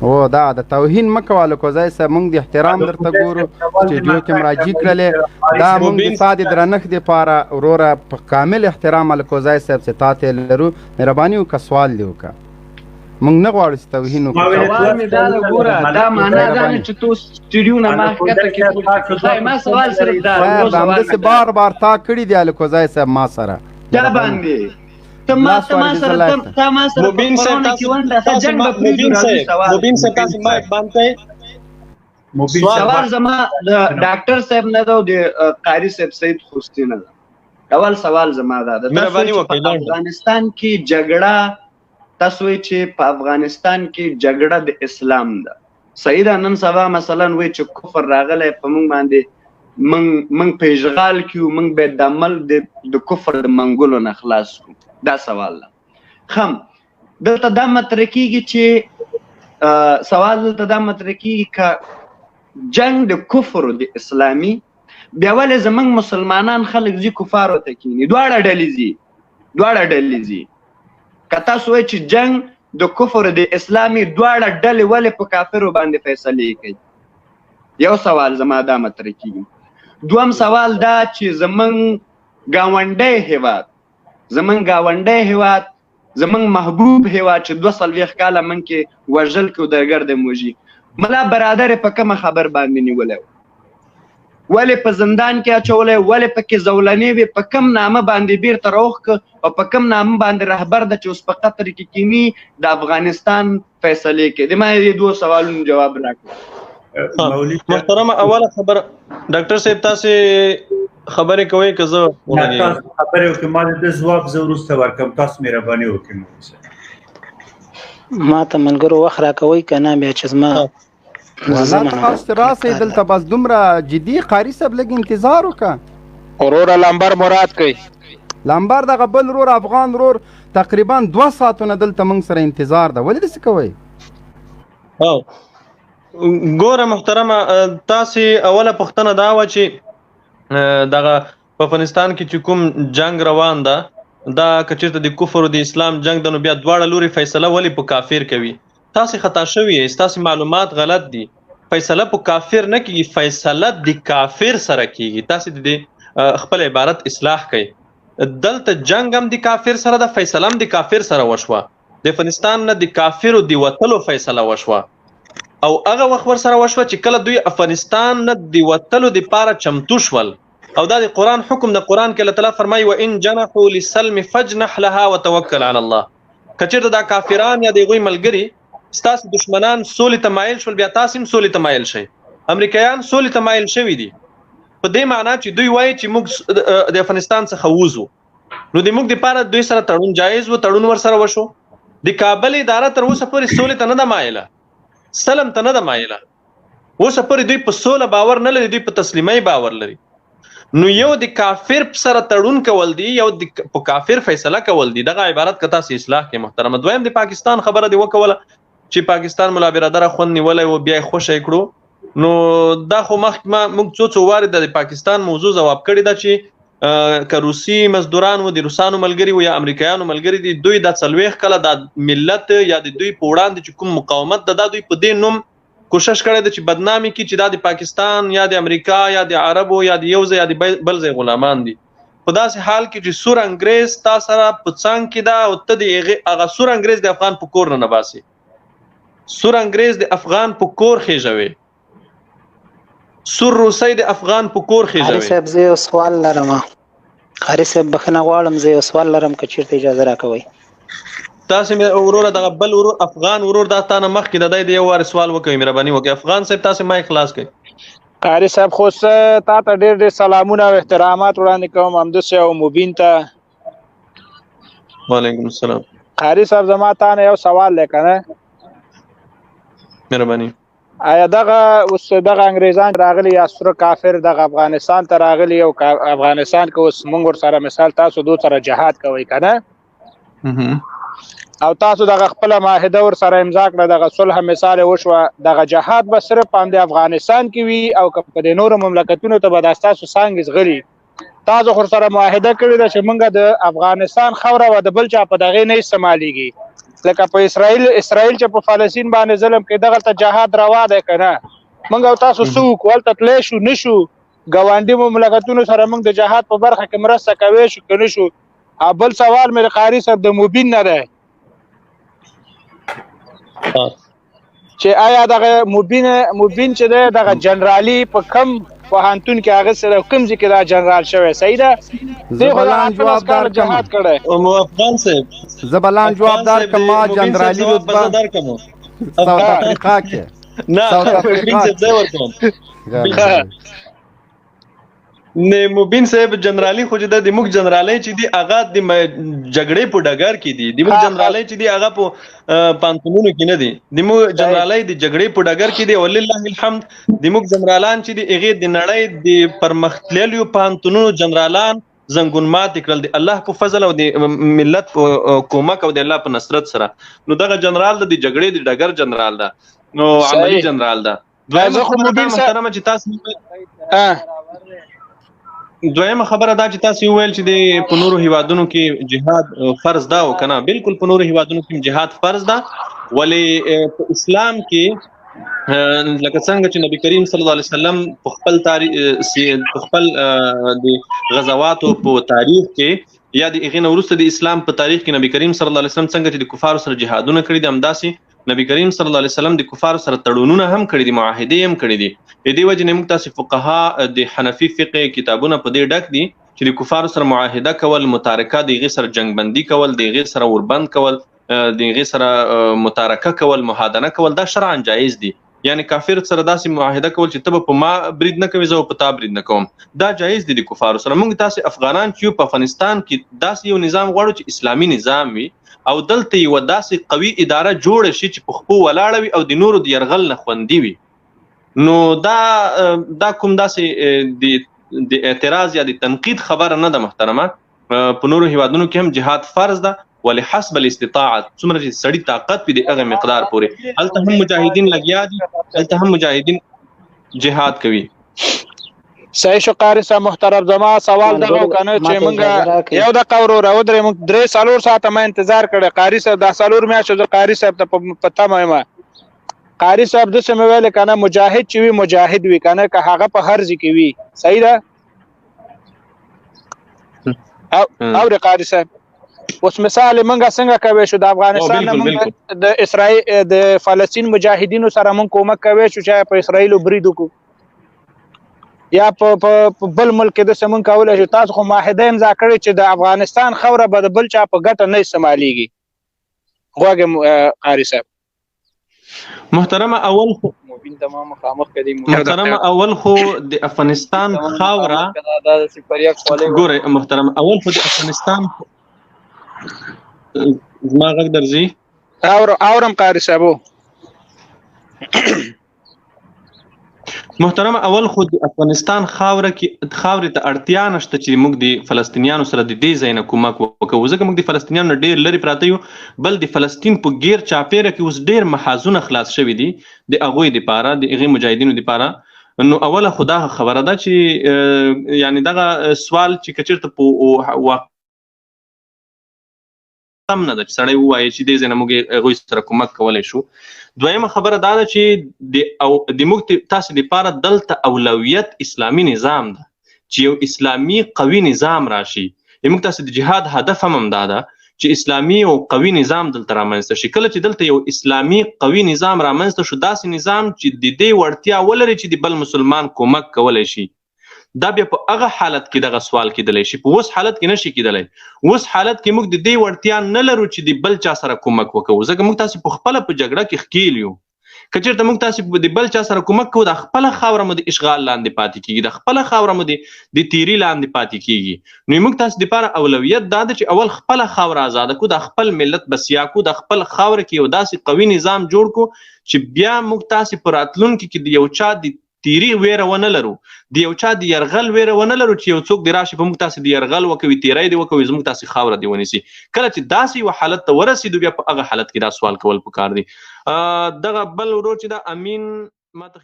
او دا د توهین مکه الکوزای صاحب، مونږ د احترام درته ګورو، سټډیو کې مراجع کړلې. دا مونږ د تا د درنښت دپاره وروره، په کامل احترام الکوزای صاحب چې تا ته لرو، مهرباني وکړه، سوال دې وکړه. مونږ نه غواړو چې توهین وکړو. سوال مې دا ده، ګوره، دا معنا دا نه چې تو سټډیو نه ما ښکته کې. ما سوال صرف دا دا همداسې بار بار تا کړي دی الکوزای صاحب ما سره. چا باندې؟ ته ما ته ما سره ته ما سره مبین صاحب، تاسو مبین صاحب، مبین صاحب، تاسو مایک بند کړئ. سوال زما د ډاکټر صاحب نه ده او د قاری صاحب سید خوستی نه ده. اول سوال زما دا ده، مهرباني وکړئ. افغانستان کې جګړه، تاسو چې په افغانستان کې جګړه د اسلام ده، صحیح ده؟ نن سبا مثلا وای چې کفر راغلی په مونږ باندې، مونږ په اشغال کې یو، مونږ به د عمل د کفر د منګولو نه خلاص کړو. دا سوال ده. خم دلته دا مطرح کیږي چې سوال دلته دا مطرح کیږي، که جنگ د کفر د اسلامي، بیا ولې زمونږ مسلمانان خلک ځي کفارو ته کینی؟ دواړه ډلې ځي، دواړه ډلې ځي. که تاسو وایئ چې جنگ د کفر د اسلامي، دواړه ډلې ولې په کافرو باندې فیصلې کوي؟ یو سوال زما دا مطرح کیږي. دوم سوال دا چې زمونږ ګاونډی هیواد، زمونږ ګاونډی هیواد، زمونږ محبوب هیواد چې 42 کاله مونږ کې وژل کې درګرد موجي، ملا برادر په کومه خبر باندې نیولی، ولې په زندان کې اچولی، ولې پکې زولنې وې، په کوم نامه باندې بیرته راوښکه او په کوم نامه باندې رهبر ده چې اوس په قطر کې کینی د افغانستان فیصلې کې؟ د ما دې دوو سوالونو جواب راکړه. محترم، اوله خبره، ډاکټر صاحب، تاسو خبرې کوئ که زه؟ تاسو خبرې وکړئ، ما د ځواب زه وروسته ورکم، تاسو مهرباني وکړئ. ما ته ملګرو وخت راکوئ که نه بیا چې زما ولا تاسو راسئ دلته، بس دومره جدي. قاری صاحب، لږ انتظار وکړه. وروره، لمبر مراد کوي. لمبر دغه بل ورور، افغان ورور، تقریبا 2 ساعتونه دلته موږ سره انتظار ده. ولې داسې کوئ؟ ګوره محترمه، تاسو اوله پوښتنه دا و چې دغه په افغانستان کې چې کوم جنگ روان ده، دا کچېرته د کفر او د اسلام جنگ ده، نو بیا دواړه لوري فیصله ولې په کافر کوي؟ تاسو خطا شوی یئ، تاسو معلومات غلط دي. فیصله په کافر نه کیږي، فیصله د کافر سره کیږي. تاسو د خپل عبارت اصلاح کړئ. دلته جنگ هم د کافر سره ده، فیصله هم د کافر سره وشوه. د افغانستان نه د کافرو د وتلو فیصله وشوه او هغه وخت ور سره وشوه چې کله دوی افغانستان نه د وتلو د پاره چمتو شول، او دا د قران حکم د قران کې الله تعالی فرمایي: وان جنحوا للسلم فاجنح لها وتوکل على الله. کچېرته دا کافران یا د غوی ملګری ستاسو دشمنان سولې ته مایل شول، بیا تاسو هم سولې ته مایل شئ. امریکایان سولې ته مایل شوي دي، په دې معنی چې دوی وایي چې موږ د افغانستان څخه وځو، نو د موږ د پاره دوی سره تړون جایز و، تړون ور سره وشو. د کابل اداره تر اوسه پورې سولې ته نه ده مایله، سلم ته نه ده مایله. اوسه پورې دوی په سوله باور نه لري، دوی په تسلیمۍ باور لري. نو یو د کافر سره تړون کول دي، یو د په کافر فیصله کول دي. دغه عبارت که تاسو اصلاح کې محترمه. دویم، د پاکستان خبره دی وکوله چې پاکستان ملا برادر خوند نیولی و، بیا یې خوشی کړو. نو دا خو مخکې ما موږ څو څو وارې د پاکستان موضوع ځواب کړې ده چې که روسي مزدوران و، د روسانو ملګري و یا امریکایانو ملګري دي، دوی دا 40 کاله دا ملت یا د دوی په وړاندې چې کوم مقاومت ده، دا دوی په دې نوم کوشش کړی دی چې بدنامي کی چې دا د پاکستان یا د امریکا یا د عربو یا د یو ځای یا د بل ځای غلامان دي، په داسې حال کې چې سور انګريز تا سره په څنګ کې ده او ته د هغه سور انګريز د افغان په کور نه باسي، سور انګريز د افغان په کور خېژوي، سور روسۍ د افغان په کور قاري خېژوي. صاحب، زه یو سوال لرم. قاري صاحب، بخښنه غواړم، زه یو سوال لرم که چیرته اجازه راکوئ. تاسو مې وروره، دغه بل ورور، افغان ورور، دا تا نه مخکې د دی یو وار سوال وکوي، مهرباني وکړئ. افغان صاحب، تاسو مایک خلاص کړئ. قاری صاحب، خو تا ته ډېر ډېر سلامونه او احترامات وړاندې کوم، همداسې او مبین ته. وعلیکم السلام. قاری صاحب، زما تا نه یو سوال دی کنه. مهرباني. آیا دغه اوس دغه انګریزان راغلي یا سره کافر دغه افغانستان ته راغلي او افغانستان کې اوس مونږ ور سره مثال تاسو دو سره جهاد کوي کنه، او تاسو دغه خپل معاهده ور سره امضا کړه، دغه صلح مثال وشوه، دغه جهاد به صرف په افغانستان کې وي او که په دې نورو مملکتونو ته به د تاسو څنګه زغلي؟ تاسو خو سره معاهده کړې ده چې مونږ د افغانستان خوره و د بل چا په دغه نه استعماليږي. لکه په اسرائیل اسرائیل چې په فلسطین باندې ظلم کوي، دغلته جهاد روا دی که نه؟ موږ او تاسو څه وکړو؟ هلته تللی شو نه شو؟ ګاونډي مملکتونو سره موږ د جهاد په برخه کې مرسته کوی شو که نه شو؟ او بل سوال مې د قاري صاحب د مبین نه دی چې آیا دغه مبین مبین چې دی دغه جنرالي په کم پوهنتون کې هغه سره کوم ځای کې دا جنرال شوی؟ صحیح ده، دی خو زبلان جواب دار جهاد کړی. افغان صاحب، زبلان جواب دار کما جنرالي رتبه ساوث افریقا کې. نه، مبین صاحب ځای ورکوم. نه، مبین صاحب جنرالي خو چې د موږ جنرالي چې دی هغه د جګړې په ډګر کې دي، د موږ جنرالي چې دی هغه په پانتونونو کې نه دي، د موږ جنرالي د جګړې په ډګر کې دي. ولله الحمد د موږ جنرالان چې دی هغه د نړۍ د پرمختللیو پانتونونو جنرالان زنګون مات کړل، د الله په فضل او د ملت په کومک او د الله په نصرت سره. نو دغه جنرال د جګړې د ډګر جنرال ده، نو عملی جنرال ده. زه خو مبین محترمه چې تاسو دویمه خبره دا چې تاسو ویل چې د په نورو هیوادونو کې جهاد فرض ده او کنه؟ بالکل، په نورو هیوادونو کې جهاد فرض ده، ولی په اسلام کې لکه څنګه چې نبی کریم صلی الله علیه وسلم په خپل تاریخ، په خپل د غزواتو په تاریخ کې یا د هغې نه وروسته د اسلام په تاریخ کې نبی کریم صلی الله علیه وسلم څنګه چې د کفارو سره جهادونه کړي دي، همداسې نبی کریم صلی الله علیه وسلم د کفارو سره تړونونه هم کړي دي، معاهدې هم کړي دي. د دې وجې نه موږ تاسو فقها د حنفي فقه کتابونه په دې ډک دي چې د کفارو سره معاهده کول، متارکه، د هغې سره جنگ بندي کول، د هغې سره اوربند کول، د هغې سره متارکه کول، مهادنه کول، دا شرعا جایز دي. یعنی کافر سره داسې معاهده کول چې ته به په ما برید نه کوې، زه به په تا برید نه کوم، دا جایز دي د کفارو سره. موږ تاسو افغانان چې یو په افغانستان کې داسې یو نظام غواړو چې اسلامي نظام وي او دلته یو داسې قوي اداره جوړه شي چې په خپو ولاړه وي او د نورو د یرغل نه خوندي وي. نو دا کوم داسې د اعتراض یا د تنقید خبره نه ده محترمه. په نورو هیوادونو کې هم جهاد فرض ده، ولې حسب الاستطاعت، څومره چې سړی طاقت وي د هغه مقدار پورې هلته هم مجاهدین لګیا دي، هلته هم مجاهدین جهاد کوي. صحیح شو قاری صاحب محترم، زما سوال دغه کنه چې مونږ یو د قورو راو درې، مونږ 3-4 ساعته ما انتظار کړی قاری صاحب، دا 4 میاشتې زه قاری صاحب ته په تمه یم. قاری صاحب د څه مې ویل کنه، مجاهد چې وي مجاهد وي کنه، که هغه په هر ځای کې وي. صحیح ده؟ او قاری صاحب اوس مثال مونږ څنګه کوي شو د افغانستان نه مونږ د اسرائیل د فلسطین مجاهدینو سره مونږ کومک کوي شو چې په اسرائیل برید وکړو یا په بل ملک کې د سمون کولای شو؟ تاسو خو معاهده امضا کړې چې د افغانستان خوره به د بل چا په ګټه نه استعمالېږي. غوږ قاری صاحب محترمه اول خو محترمه اول خو د افغانستان خاوره ګوره محترمه، اول خو د افغانستان، زما غږ درځي؟ اورم قاری صاحب. محترم، اول خو د افغانستان خاوره کې خاورې ته اړتیا نشته چې موږ د فلسطینیانو سره د دې ځای نه کومک وکړو، ځکه موږ د فلسطینیانو ډیر لرې پراته یو. بل د فلسطین په غیر چاپیره کې اوس ډیر محاذونه خلاص شوي دي د هغوی دپاره، د هغې مجاهدینو دپاره. نو اوله خو دا خبره ده چې یعنی دغه سوال چې که چېرته په واقع سم نه ده چې سړی ووایي چې دې ځای نه موږ هغوی سره کومک کولی شو. دویمه خبره دا ده چې د او د موږ تاسې دپاره دلته اولویت اسلامي نظام ده چې یو اسلامي قوي نظام راشي. موږ تاسې د جهاد هدف هم همدا ده چې اسلامي او قوي نظام دلته رامنځته شي. کله چې دلته یو اسلامي قوي نظام رامنځته شو، داسې نظام چې د دې وړتیا ولري چې د بل مسلمان کومک کولی شي، دا بیا په هغه حالت کې دغه سوال کېدلی شي، په اوس حالت کې نشي کېدلی. اوس حالت کې موږ د دې وړتیا نه لرو چې د بل چا سره کومک وکړو، ځکه موږ تاسې په خپله په جګړه کې ښکیل یو. که چېرته موږ تاسې د بل چا سره کومک کوو، د خپله خاوره مو د اشغال لاندې پاتې کېږي، د خپله خاوره مو د تیري لاندې پاتې کېږي. نو موږ تاسې دپاره اولویت دا ده چې اول خپله خاوره ازاده کړو، د خپل ملت بسیا کړو، د خپل خاوره کې یو داسې قوي نظام جوړ کړو چې بیا موږ تاسې په راتلونکي کې د یو چا د تیری ویره ونه لرو، د یو چا د یرغل ویره ونه لرو چې یو څوک د راشي په موږ تاسې د یرغل وکوي، تیری دی وکوي، زموږ تاسې خاوره دی ونیسي. کله چې داسې یو حالت ته ورسېدو، بیا په هغه حالت کې دا سوال کول پکار دی. دغه بل ورور چې دا امین ما ته